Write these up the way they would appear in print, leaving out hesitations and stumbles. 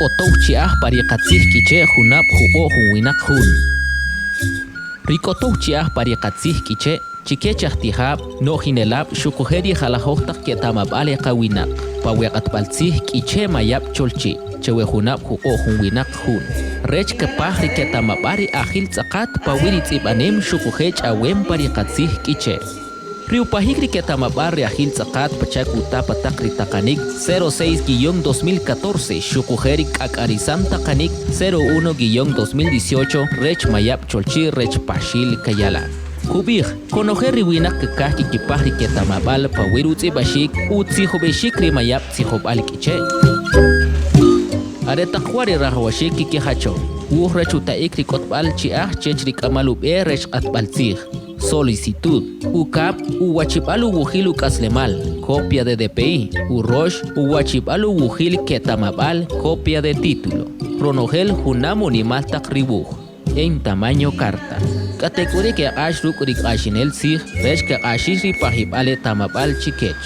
k'otow chi'aj pa ri qatzij K'iche' junab' juq'o' junwinaq jun. Ri k'otow chi'aj pa ri qatzij K'iche' chi kech ajtijab', no'jinelab' xuquje' ri jalajoj taq keta'mab'al e qawinaq, pa we q'atb'al tzij K'iche' Mayab' Cholchi', che we junab' juq'o' junwinaq jun, rech kpaj ri keta'mab'al ri ajil tz'aqat pa wi ri tz'ib'anem xuquje' ch'awem pa ri qatzij K'iche'. Ri upajik ri keta'mab'al ri ajil tz'aqat pacha' kuta pa taq ri taqanik 06-2014 xuquje' ri k'ak'arisam taqanik 01-2018 rech Mayab' Cholchi' rech Paxil Kayala'. Kub'ij, konojel ri winaq kkaj kkipaj ri keta'mab'al pa wi rutz'ib'axik utzijob'exik ri Mayab' Tzijob'al K'iche'. Are taq wa' ri rajawaxik kkijacho, wuj rech uta'ik ri k'otb'al chi'aj chech ri k'amal ub'e rech q'atb'al tzij. Solicitud, Ukab', uwachib'al uwujil uk'aslemal, copia de DPI, Urox, uwachib'al uwujil keta'mab'al, copia de título. Ronojel junam unimal taq ri wuj, en tamaño carta. K'atek'uri' keq'ax ruk' ri q'axinel tzij rech kaq'axix ri pajib'al eta'mab'al chi kech.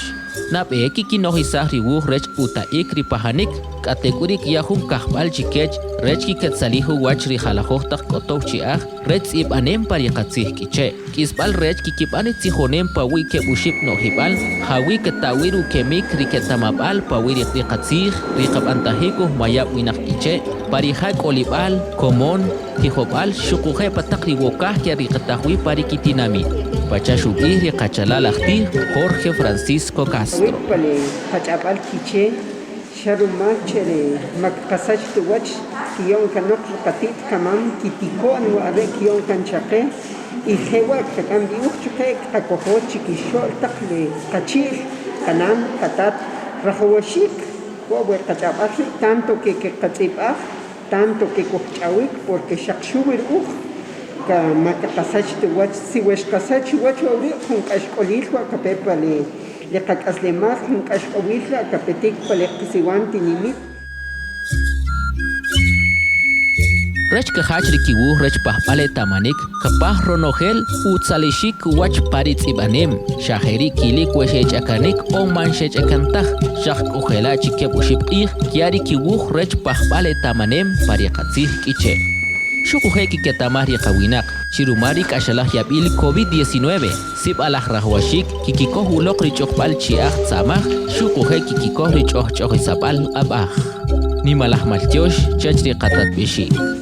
Nab'e kikinojisaj ri wuj rech uta'ik ri pajanik, k'atek'uri' kya' jun kajb'al chi kech rech kiketzalij uwach ri jalajoj taq k'otow chi'aj rech tz'ib'anem pa ri qatzij K'iche'. K'isb'al rech kikib'an ri tzijonem pa wi' keb' oxib' no'jib'al, jawi' keta'wi ru kemik ri keta'mab'al pa wi' ri qatzij, ri qab'antajik uj mayab' winaq K'iche', pa ri ja k'olib'al, komon, tijob'al xuquje' pa taq ri wokaj keriqitaj wi pa ri kitinamit. Pacha' xub'ij ri qachalal ajtij Jorge Francisco Castro. Wi' pa le qach'ab'al K'iche' Xa rumal che ri ma kqasach ta uwach kiyo'n kanoq ri qati't qamam kitiko'n wa are' kiyo'n kan chaqe y je wa' kqak'am b'i uj chuqe' kqakojo chi kixo'l taq le qachi'l, qanan, qatat. Rajawaxik wa' we qach'ab'al ri' tanto ke keqatz'ib'aj, tanto ke kujch'awik porque xaq xu wi ri uj ka ma kaqasach ta uwach. Si we xqasach uwach wa' wri' jun k'axk'olil wa' kape pa le Le qak'aslemal jun k'axk'owil la' kapetik pa le qasiwan tinimit. Rech kajach ri kiwuj rech pajb'al eta'manik, kpaj ronojel utzalixik uwach pa ri tz'ib'anem, xa jeri' kilik we xech'akanik o man xech'akan taj, xaq k'u jela' chi keb' oxib' q'ij kya' ri kiwuj rech pajb'al eta'manem pa ri qatzij K'iche'. Xuquje' kiketa'maj ri qawinaq, chi rumal ri k'axalaj yab'il Covid 19, Sib'alaj rajwaxik kikikoj uloq ri ch'uqb'al chi'aj tza'maj xuquje' kikikoj ri ch'ojch'ojisab'al q'ab'aj. Nimalaj maltyox chech ri qatatb'ixik.